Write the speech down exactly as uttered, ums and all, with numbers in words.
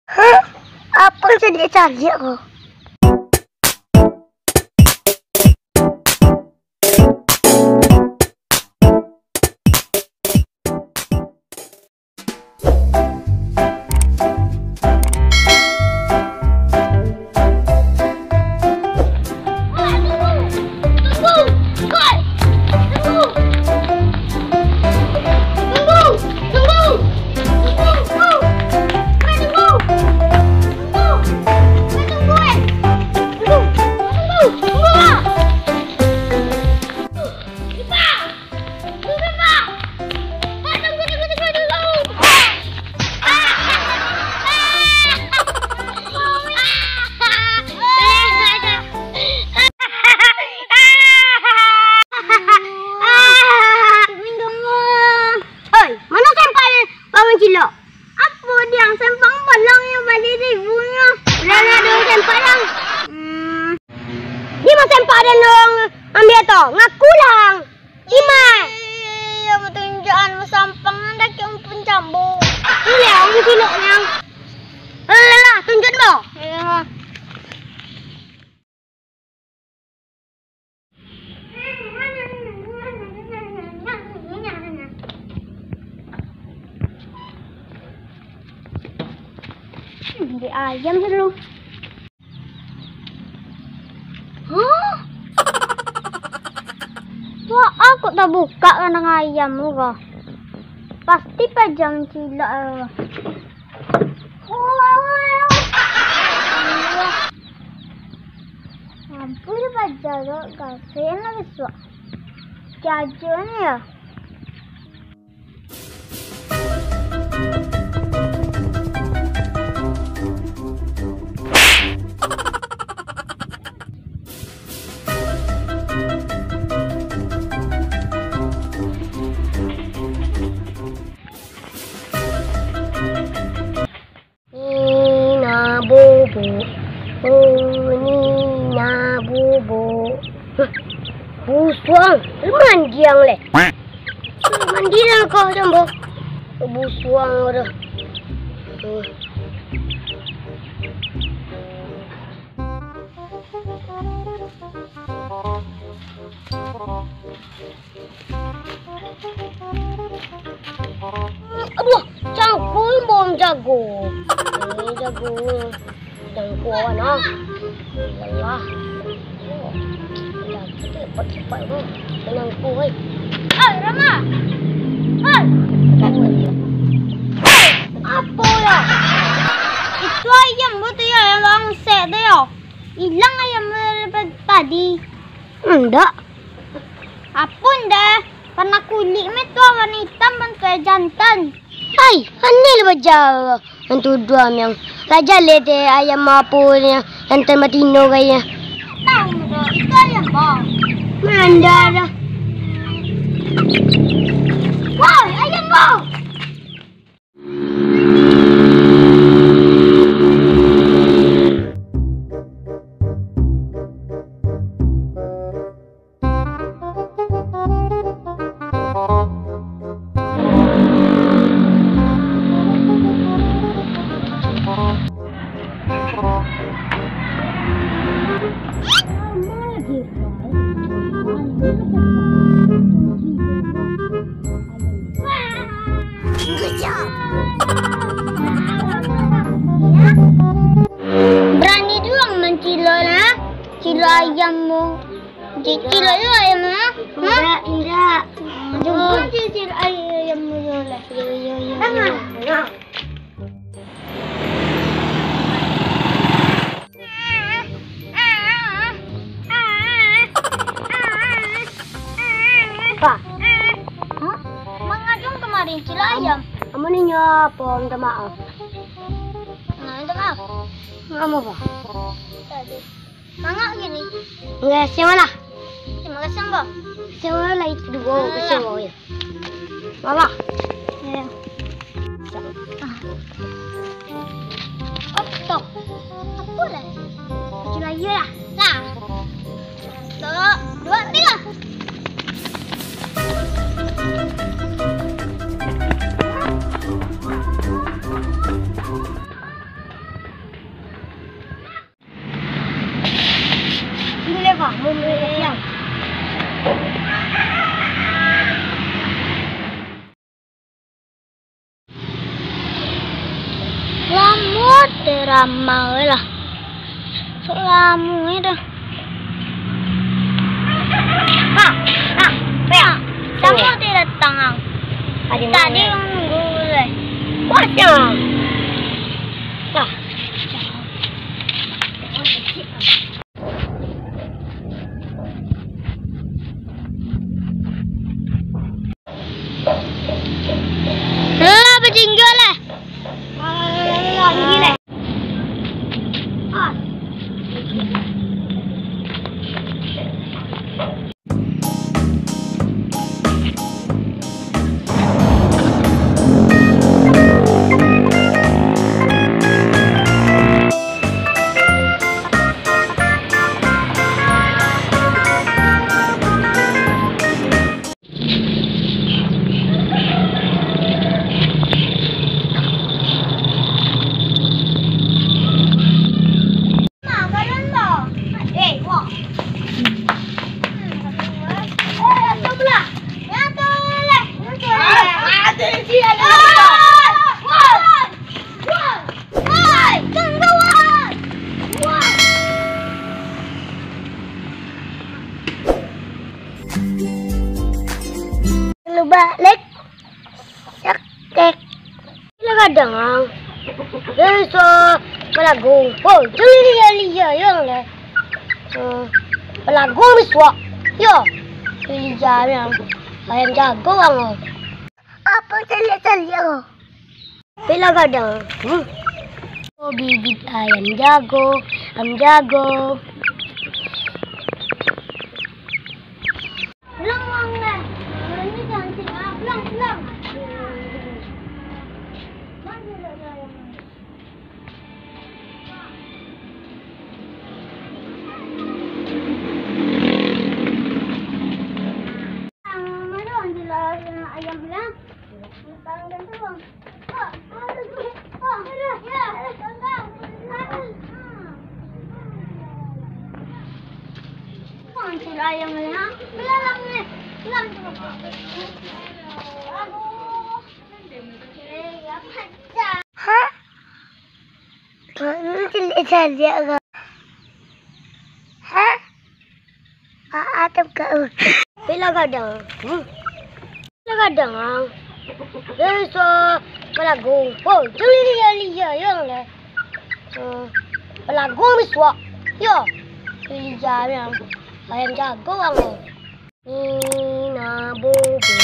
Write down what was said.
Hah? Apo nan caliak-caliak ko? Oi, mano sempak bangun cilok? Apo diang, sempak balang yang bali ribunyo. Lah, lah, dong sempak lang. Hmm. Di ma sempak den urang ambiak tu? Ngaku lang. Di ma? Iyo, batunjuakan basampang nan dakek umpun cambo. Iyo, umpun cilok niang. Alah, tunjuak lo. Iyo. Hmm, di ayam dulu. Hah? Wah, aku tabukak kandang ayam tu kah? Pasti paja mancilok tu. Ampun, paja tu, kasian lah bisuak. Jajan ya. Nina bobo, oh Nina bobo. Huh, busuang, mandiang leh. Mandiang kau jambo. Busuang tu. Huh. Aduh, cangkul bawang jago. Eh, jago. Jangko awan ah. Lelah. Oh, jago tu cepat-cepat tu. Jangko, oi. Oi, Rama. Oi. Oi, apo yo? Itu ayam bu tu yo, yang langsek tu yo. Ilang ayam tu dari tadi. Indak. Apo ndak? Warna kulik mah tu warna itam, bantuak jantan. Ai, aneh lah baja. Nan tuduah miang. Lah jaleh teh ayam apo ni, jantan batino kayaknya. Tahu dah, itu ayam bang. Mandar dah. Woi, ayam bang. Barani juo mancilok, nah. Cilok ayam tu. Cilok juo ayam tu, nah. Indak, indak. Jumpa cilok ayam tu lah. Yo, yo, yo, yo. Pa. Hah? Mangajong kamarin cilok ayam. Amun inyo apo, minta maaf. Nah, minta maaf. Maaf apo? Tadi. Mangak gini. Enggak, siapa lah? Terima kasih, Ambo. Siapa lah itu dua, kasihan, Ambo, ya. Maaf, ah. Ya. Ah. Oto. Apo lah? Kecil aja lah. Lah. Satu, dua, tiga. Wah, mau beli siang. Lamo teramai lah. Sok lamo dah. Ha, ha, ha. Samo ti datang ang. Tadi urang nunggu lai. Kuasnyo. Wah. Lah, bajingga lah. Lubak lek. Sakek. Lah gadang ang. Biaso balagu. Oh, tu lia-lia yang lah. Eh, balagu misuak. Yo. Lia yang. Ayam jago ang. Apo caliak-caliak ang? Pila gadang. Hmm. Oh, bibit ayam jago, ayam jago. Pulang, pulang, lah. Ini cantik. Ah, pulang, pulang. Mana ayam lah? Hah? Kau ni caliak-caliak kau. Hah? Aa, tau kau. Pila gadang. Hmm. Pila gadang ang. Biaso balagu. Oh, tu lia-lia yang lah. Eh, balagu misuak. Yo. Lia yang. Ayam jago ang. Ina bobo.